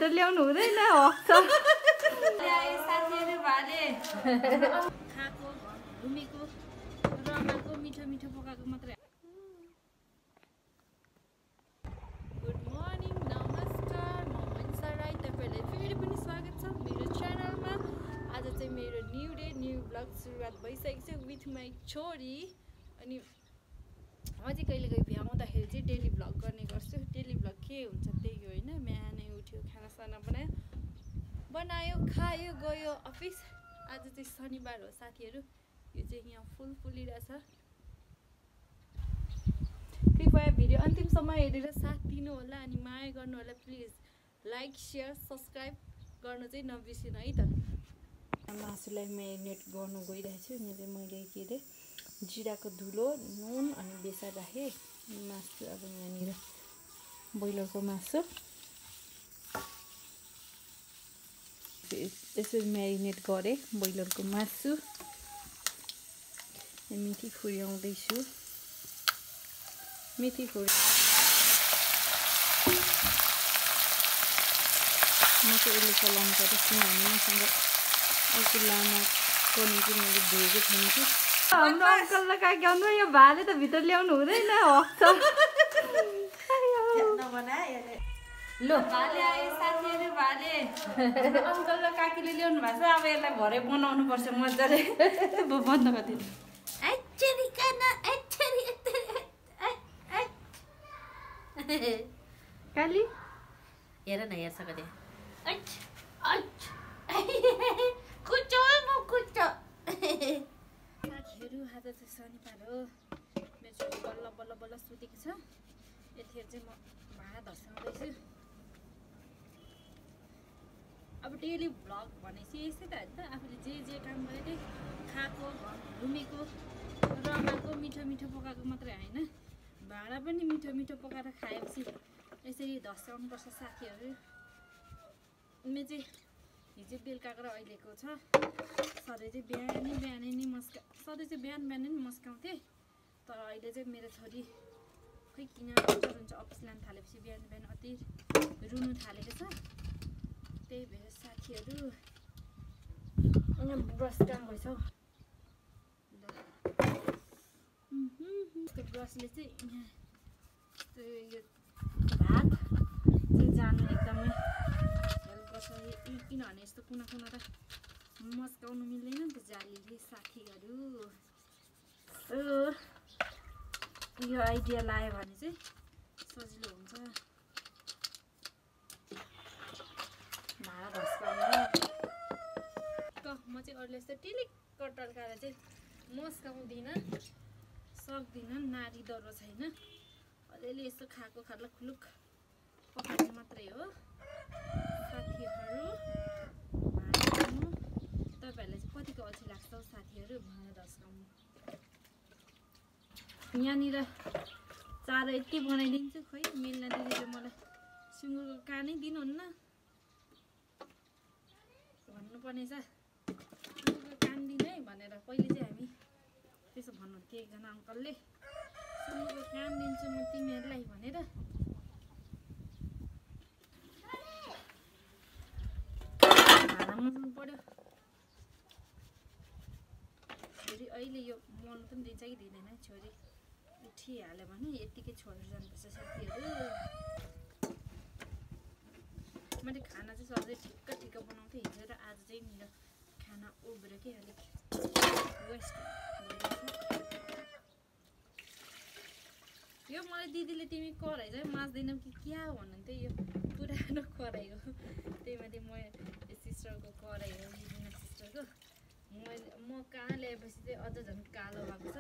भित्र ल्याउनु हुँदैन हक्छ साथीहरु भाले खाएको घुमेको रमाको मिठो मिठो पकाएको मात्रै गुड मर्निङ नमस्कार म मनिषा राई तपाईहरुलाई फेरि पनि स्वागत छ मेरो च्यानलमा आज चाहिँ मेरो न्यू डे न्यू ब्लग सुरुवात भइसकेको छ विथ माई छोरी अनि म चाहिँ कहिलेकाहीँ भ्याउँदाखेरि चाहिँ डेली भ्लग गर्ने गर्छु डेली भ्लग के हुन्छ त्यही हो हैन बिहानै उठ्यो खानासाना बनायो खायो गयो अफिस आज चाहिँ शनिबार हो साथीहरु यो चाहिँ यहाँ फुल फुलिरहेछ कृपया भिडियो अन्तिमसम्म हेरेर साथ दिनु होला अनि माया गर्नु होला प्लिज लाइक शेयर सब्स्क्राइब गर्नु चाहिँ नबिर्सिनु है त मासुलाई म्यारिनेट गर्न गइरहेको छु यहाँ चाहिँ मैले के रे जिराको धुलो नुन अनि बेसार राखे मासु अब यहाँनिर ब्रोइलरको मासु यसरी म्यारिनेट गरेँ ब्रोइलरको मासु मेथी खुर्याउँदैछु मेथी खुर्या म चाहिँ यसले चलाउनु पर्छ किनभने मसँग अर्को लामा पनि चाहिँ मैले धोएको छैन कि हाम्रो अङ्कललाई काकी आउनु यो भाले त भित्र ल्याउनु हुँदैन हक्छ लो भाले आए साथीहरु भाले अङ्कल र काकीले ल्याउनु भएको छ अब यसलाई भरे बनाउनु पर्छ मजाले बन्द गरिदिनु एक्चुअली काना एक्चुअली काली हेर न हेर्छ कतै अच अच कुचो म कुचो साथीहरु आज चाहिँ शनिबार हो मेरो छोरी बल्ल बल्ल बल्ल सुतेको छ यतिखेर चाहिँ म भाँडा धस्काउँदैछु अब डेली भ्लग भनेपछि यस्तै त होइन त आफूले जे काम गरे त्यही खाएको घुमेको रमाको मिठो मिठो पकाएको मात्रै होइन भाँडा पनि मिठो मिठो पकाएर खाएपछि यसरी धस्काउनुपर्छ साथीहरु मे चाहिँ हिजो बेलुकाको र अहिलेको छ सधैँ चाहिँ बिहानै नै सधैँ चाहिँ बिहान नै मस्काउँथेँ तर अहिले चाहिँ मेरो छोरी खै किन हुन्छ अफिस लान थालेपछि बिहान अति रुनु थालेको छ त्यही भएर साथीहरु ब्रस काम भइछ हौ ब्रसले चाहिँ यो भात चाहिँ जानु एकदमै हेल्प गर्छ किनभने यस्तो कुना कुना त मस्काउनु मिल्दैन नि त जालीले साथीहरु यो आइडिया लायो भने चाहिँ सजिलो हुन्छ भाँडा धस्काउनु म चाहिँ अरूले यस्तो टिलिक्क टल्काएर चाहिँ मस्काउँदिनँ सक्दिनँ नारी दरो छैन अलिअलि यस्तो खाएको खाल्ला खुलुक पकाउने मात्रै हो साथीहरु तपाईहरुलाई चाहिँ कतिको अल्छी लाग्छ साथीहरु भाँडा धस्काउनु यहाँनिर चारो यति बनाइदिन्छु खोइ मिल्न दिदीले मलाई सुँगुरको कानै दिनुहुन्न भन्नुपर्ने छ सुँगुरको कान दिनु है भनेर पहिले चाहिँ हामी त्यसो भन्नुहुन्थ्यो एकजना अङ्कलले सुँगुरको कान दिन्छु म तिमीहरूलाई भनेर भाँडा मोल्नु पर्यो छोरी अहिले यो मोल्नु पनि दिन्छ कि दिँदैन छोरी उठिहाल्यो भने यतिकै छोडेर जानुपर्छ साथीहरु मैले खाना चाहिँ सधैँ ठिक्क बनाउँथेँ हिजो र आज चाहिँ मेरो खाना उब्रेर के अलिक वेस्ट यो मलाई दिदीले तिमी कराई चाहिँ माझ्दैनौ कि क्या भन्नुहुन्थ्यो यो पुरानो कराई हो त्यही माथि म सिस्टरको कराई हो दिदीमा सिस्टरको म कहाँ ल्याएपछि चाहिँ अझ झन् कालो भएको छ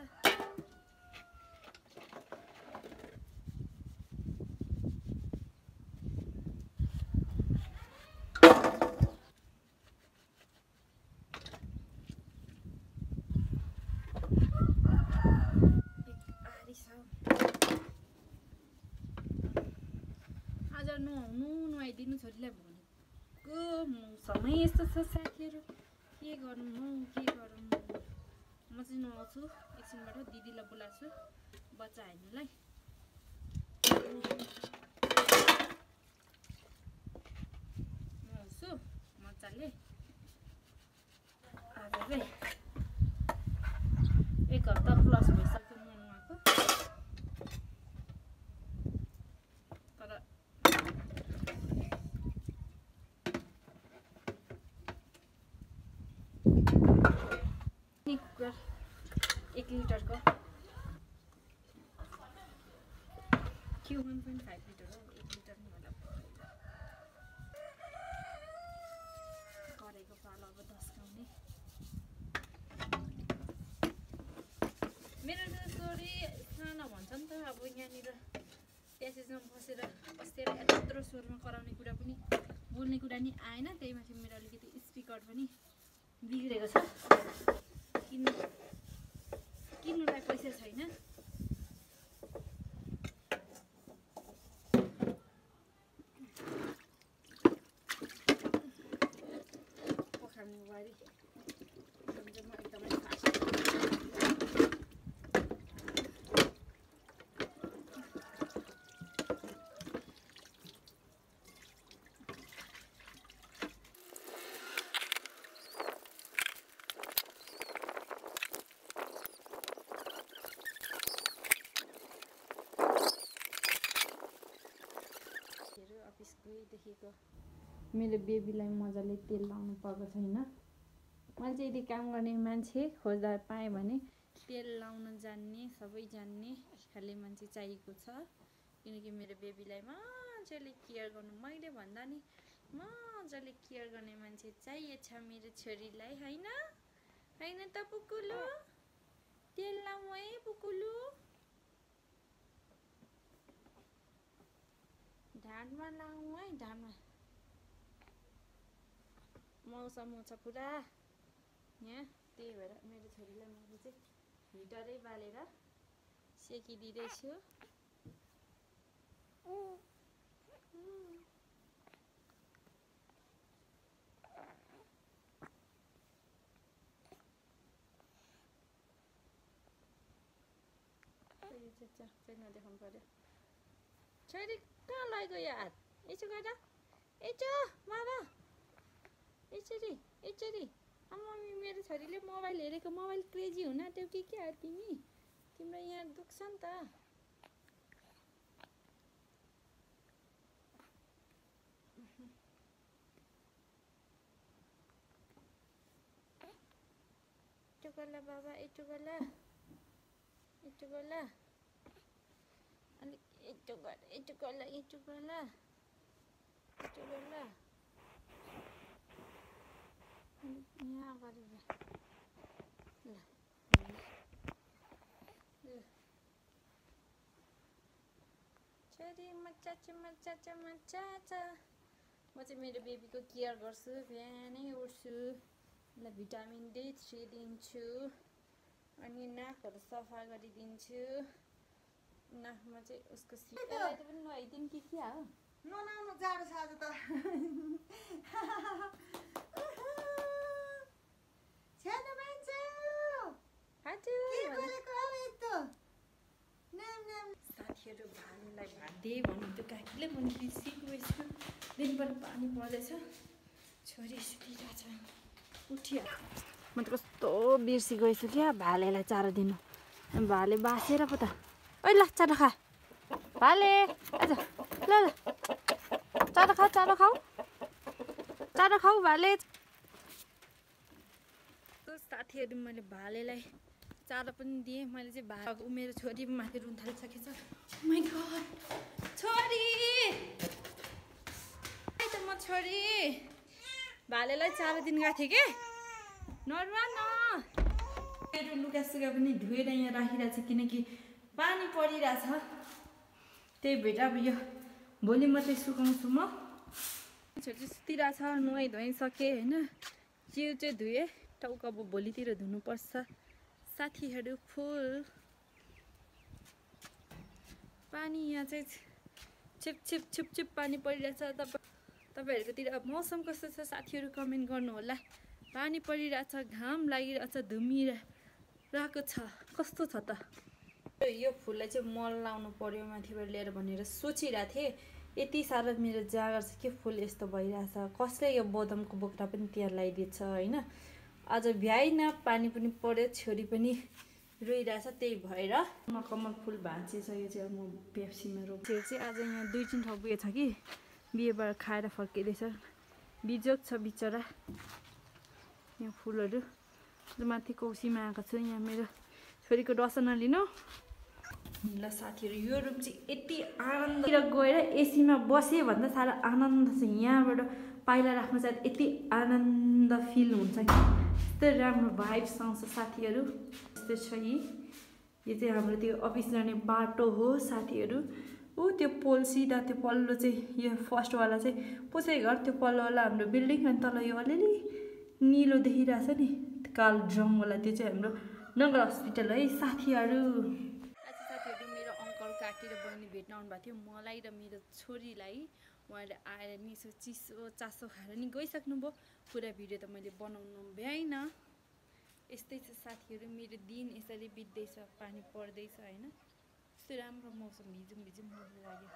आज नुहाइदिनु छोरीलाई भनेको समय यस्तो छ साथीहरु के गर्नु म चाहिँ नुहाउँछु एकछिनबाट दिदीलाई बोलाउँछु बच्चा हाल्नुलाई कि आज चाहिँ 1 हप्ता प्लस भइसक्यो म नुहाएको तर कुकर 1 लिटरको Q 1.5 लिटर हो 1 लिटर नि होला गरेको पालो अब 10 गाउने मेरो छोरी सानो भन्छ नि त अब यहाँनिर प्यासेजमा बसेर बसेर यत्रो स्वरमा कराउने कुरा पनि बोल्ने कुरा नि आएन त्यही माथि मेरो अलिकति स्पिकर पनि बिग्रेको छ किन्नुलाई पैसा छैन पखाल्नु बारी म एकदमै फास्ट अफिस गएदेखिको मेरो बेबीलाई मजाले तेल लाउनु पाएको छैन मैले चाहिँ यदि काम गर्ने मान्छे खोज्दा पाएँ भने तेल लाउन जान्ने सबै जान्ने खाले मान्छे चाहिएको छ किनकि मेरो बेबीलाई मजाले केयर गर्नु मैले भन्दा नि मजाले केयर गर्ने मान्छे चाहिएछ मेरो छोरीलाई हैन हैन त पुकुलु तेल लाउँ है पुकुलु ढाडमा लाउँ है ढाडमा मौसम छ पुरा यहाँ त्यही भएर मेरो छोरीलाई मैले चाहिँ हिटरै बालेर सेकिदिँदैछु चाहिँ नदेखाउनु पर्यो छोरी कहाँ लैगयो यार यसो गर यसो मारा यसरी यसरी मम्मी मेरो छोरीले मोबाइल हेरेको मोबाइल क्रेजी हुन आँट्यौ कि क्या तिमी तिम्रो यहाँ दुख्छ नि त यस्तो गर्ला बाबा यस्तो गर्ला यस्तो गर्ला अलिक यस्तो गर यस्तो गर्ला यस्तो गर्ला यस्तो गर्ला यहाँ गरेर ल छोरी मजा म चाहिँ मेरो बेबीको केयर गर्छु बिहानै उठ्छु ल भिटामिन D3 दिन्छु अनि नाकहरू सफा गरिदिन्छु नाकमा चाहिँ उसको सिकालाई त पनि नुहाइदिउँ कि क्या हो नुहाउनु जाडो छ आज त सानो मान्छे साथीहरू भानुलाई भाँदे भन्नुहुन्थ्यो काकीले मैले बिर्सिएको रहेछु दिनभर पानी पर्दैछ छोरी सुतिरहेछ उठिया म त कस्तो बिर्सिएको रहेछु क्या भालेलाई चारो दिनु भाले बासेर पो त ओइ ल चारो खा भाले आज ल ल चारो खाऊ भाले साथीहरू मैले भालेलाई चारो पनि दिएँ मैले चाहिँ भालेको मेरो छोरी माथि रुन थालिसकेछ माइ गड छोरी त म छोरी भालेलाई चारो दिन गएको थिएँ कि नरुवा न मेरो लुगासुगा पनि धोएर यहाँ राखिरहेको छ किनकि पानी परिरहेछ त्यही भएर अब यो भोलि मात्रै सुकाउँछु म छोरी सुतिरहेछ नुहाइ धोइसकेँ होइन जिउ चाहिँ धोएँ टाउको अब भोलितिर धुनुपर्छ साथीहरू फुल पानी यहाँ चाहिँ छिप पानी परिरहेछ तपाईँहरूकोतिर अब मौसम कस्तो छ साथीहरू कमेन्ट गर्नु होला पानी परिरहेछ घाम लागिरहेछ धुमिरहेको छ कस्तो छ त यो फुललाई चाहिँ मल लाउनु पर्यो माथिबाट ल्याएर भनेर सोचिरहेको थिएँ यति साह्रो मेरो जागर चाहिँ के फुल यस्तो भइरहेछ। कसले यो बदमको बोक्रा पनि त्यहाँ लगाइदिएछ होइन। आज भ्याइन, पानी पनि पर्यो, छोरी पनि रोइरहेछ, त्यही भएर कमल फुल भाँचिसक्यो चाहिँ अब म पेप्सीमा रोप्छु। चाहिँ आज यहाँ 2-3 ठाउँ पुगेछ कि बिहेबाट खाएर फर्किँदैछ, बिजोग छ बिचरा। यहाँ फुलहरू माथि कौसीमा आएको छु। यहाँ मेरो छोरीको डसा नलिनु ल साथीहरू। यो रुम चाहिँ यति आनन्दतिर गएर एसीमा बसेँ भन्दा साह्रो आनन्द छ। यहाँबाट पाइला राख्नु चाहिँ यति आनन्द फिल हुन्छ कि यस्तो राम्रो भाइब्स आउँछ साथीहरू। यस्तो छ यो चाहिँ हाम्रो त्यो अफिस जाने बाटो हो साथीहरू। ऊ त्यो पोल सिधा त्यो पल्लो चाहिँ यो फर्स्टवाला चाहिँ पोसे घर, त्यो पल्लोवाला हाम्रो बिल्डिङ, अनि तल यो अलिअलि निलो देखिरहेछ नि काल ड्रमवाला, त्यो चाहिँ हाम्रो नगर हस्पिटल है साथीहरू। आज साथीहरू मेरो अङ्कल काकी र बहिनी भेट्न आउनुभएको थियो, मलाई र मेरो छोरीलाई। उहाँले आएर नि यसो चिसो चासो खाएर नि गइसक्नुभयो। पुरा भिडियो त मैले बनाउनु भ्याइन। यस्तै छ साथीहरू, मेरो दिन यसरी बित्दैछ, पानी पर्दैछ होइन। यस्तो राम्रो मौसम भिजौँ भिजौँ मन लाग्यो।